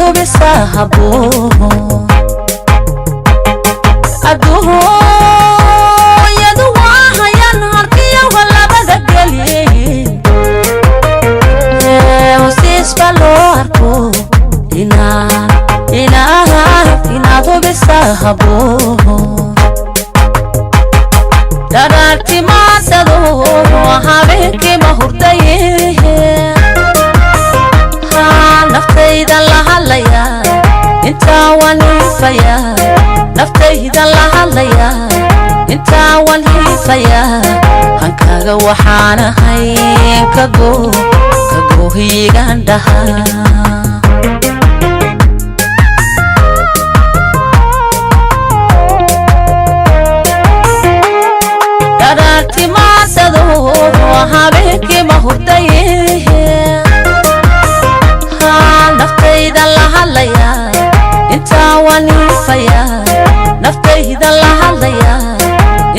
hubisaa habboon adduunyadu waa hayaan harkiyaha labada geli hosiisba loo arko inaad hubisaa habboon dharaartimaasado habeenkii ma hurdaye naftayda la hadlaya intaa waan hiifaya naftayda la hadlaya intaa waan hiifaya hankaaga waxaan ahay kagoohiigan dhahaa dharaartimaasado habeenkii ma hurdaye naftayda la hadlaya intaa waan hiifaya naftayda la hadlaya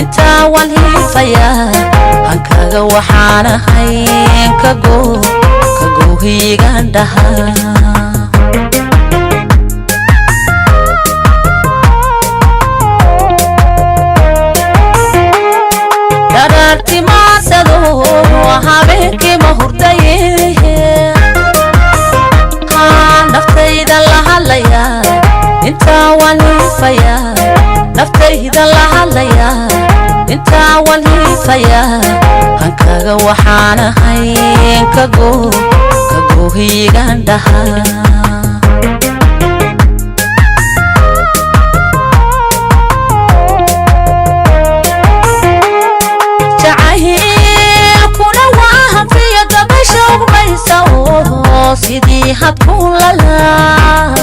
intaa waan hiifaya hankaaga waxaan ahay kagoohiigan dhahaa dharaartimaasado habeenkii ma hurdaye naftayda la hadlaya intaa waan hiifaya naftayda la hadlaya intaa waan hiifaya hankaaga waxaan ahay kagoohiigan dhahaa jacaylkuna waa hantiya dabasha ugmaysa sidii hadku lalaa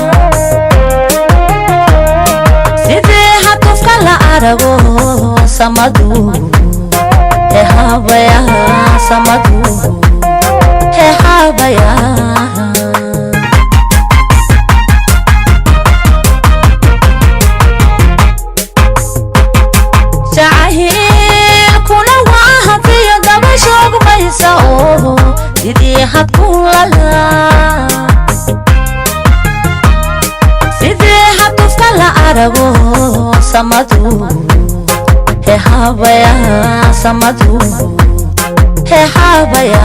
sidii hadufka la arago samadu hehaabaya samadu hehaabaya jacaylkuna waa hantiya dabasha ugmaysa sidii hadku lalaa sidii hadufka la arago samadu hehaabaya samadu hehaabaya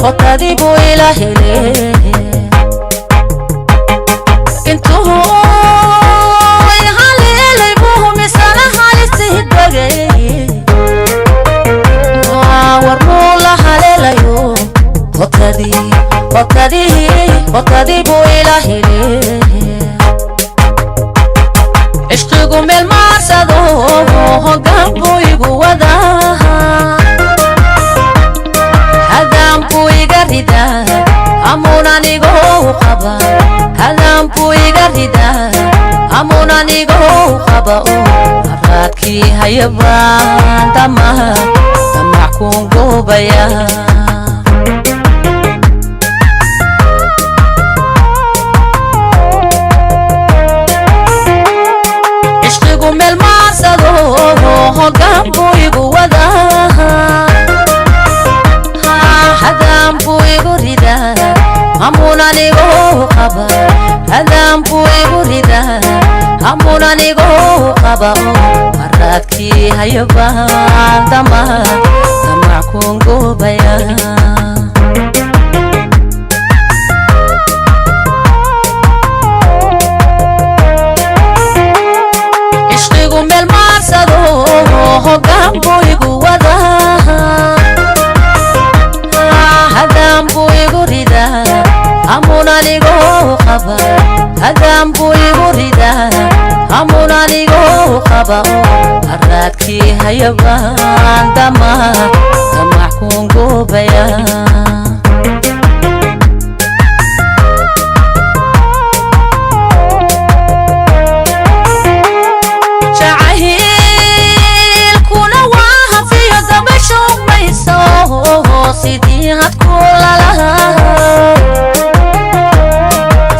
hotadii buu ila hele intuu haleelay buu misana halistii dagay war muu la haleelayo hotadii buu ila hele cishqigu meel maarsado hoggaan buu igu wadaa hadaan buu iga ridaa hamuun anigoo qaba hadaan buu iga ridaa hamuun anigoo qaba haraadkii hayabaan damac kuun goobaya cishqigu meel maarsado hoggaan buu igu wadaa hadaan buu igu ridaa hamuun anigoo qaba hadaan buu igu ridaa hamuun anigoo qaba haraadkii hayabaan damac kuun goobaya cishqigu meel maarsado hoggaan buu igu wadaa hadaan buu igu ridaa hamuun anigoo qaba hadaan buu igu ridaa hamuun anigoo qaba haraadkii hayabaan damac kuungoobaya. Jacaylkuna waa hafiyo dabashumayso, sidii hadku lalaha,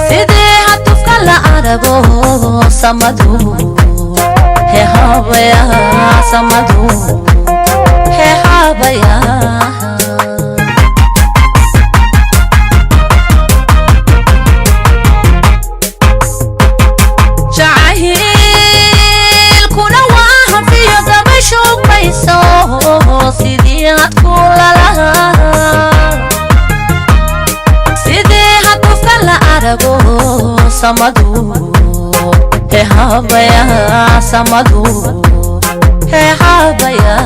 sidii hadufka la arago samadu hehabaya, samadu hehabaya. Jacaylkuna waa hafiyo dabashumayso, sidii hadku lalaha, sidii hadufka la arago samadu hehabaya, samadu hehabaya.